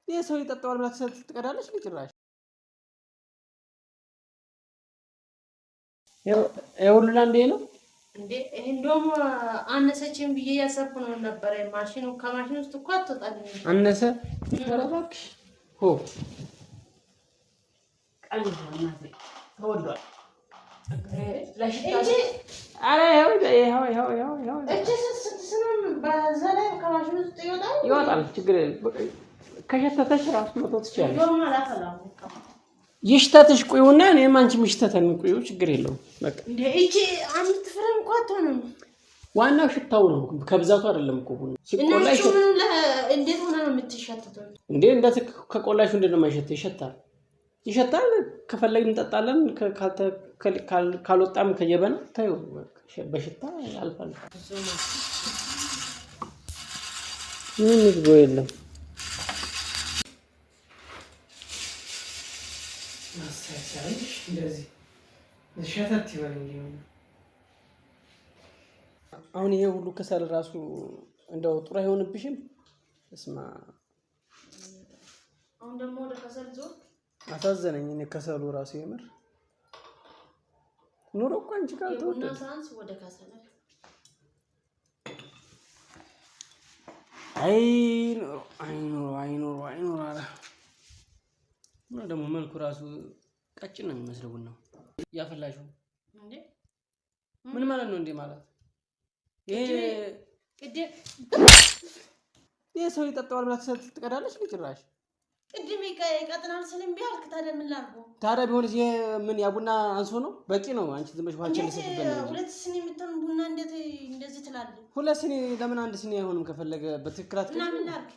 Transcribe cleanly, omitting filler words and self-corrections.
ይህ ሰው ይጠጣዋል ብላ ትቀዳለች። ጭራሽ ይሄ ሁሉ ለአንዴ ነው። እንዴ እንደውም አነሰችን ብዬ እያሰብኩ ነው ነበረ። ማሽኑ ከማሽን ውስጥ እኮ አትወጣልኝ። አነሰ። ኧረ እባክሽ ሆ ቀንሷል፣ እናቴ ተወዷል። እንጂ ኧረ ይኸው ይኸው ይኸው ይኸው ይኸው እቺ ስንት ስንም በዛ ላይ ከማሽን ውስጥ ይወጣል። ይወጣል። ችግር የለም። ከሸተተሽ ራሱ መተው ትችያለሽ። እንደውም አላፈላም። ይሽተትሽ ቁዩና እኔም አንቺም ይሽተተን ቁዩ፣ ችግር የለውም። በቃ እንዴ እቺ አንድ ፍሬ እንኳ አትሆንም። ዋናው ሽታው ነው፣ ከብዛቱ አይደለም እኮ ቡና እና ሲቆላ እቺ ይሸታል። ምኑ እንዴት ሆነ ነው የምትሸተተው? እንዴ እንደ ከቆላሹ እንዴት ነው የማይሸተው? ይሸታል፣ ይሸታል። ከፈለግን እንጠጣለን። ካልወጣም ከጀበና ተይው፣ በሽታ ያልፋል። ምንም ይግቦ የለም። እንደዚህ ሸተት ይበል እንጂ አሁን ይሄ ሁሉ ከሰል ራሱ እንደው ጥሩ አይሆንብሽም? እስማ አሁን ደግሞ ወደ ከሰል ዞር። አሳዘነኝ። እኔ ከሰሉ ራሱ የምር ኑሮ እኮ አንቺ ጋር የቡና ተወደደ። ሳንስ ወደ ከሰል። አይ ኑሮ፣ አይ ኑሮ፣ አይ ኑሮ፣ አይ ኑሮ አለ። እና ደግሞ መልኩ ራሱ ቀጭን ነው የሚመስለው ቡናው ያፈላሽው። እንዴ ምን ማለት ነው እንዴ? ማለት ይሄ ቅድም ይሄ ሰው ይጠጣዋል ብላ ትቀዳለች እንዴ ጭራሽ? ቅድም ይቀጥናል ስል እምቢ አልክ። ታዲያ ምን ላድርገው? ታዲያ ቢሆን ይሄ ምን ያ ቡና አንሶ ነው? በቂ ነው። አንቺ ዝም ብለሽ ውሃ እንዴት ቸልሰሽበት ነው እንጂ። 2 ስኒ የምትሆን ቡና እንዴት እንደዚህ ትላለህ? 2 ስኒ ለምን አንድ ስኒ አይሆንም? ከፈለገ በትክክል እና አትቀጂም? ምን ላድርግ?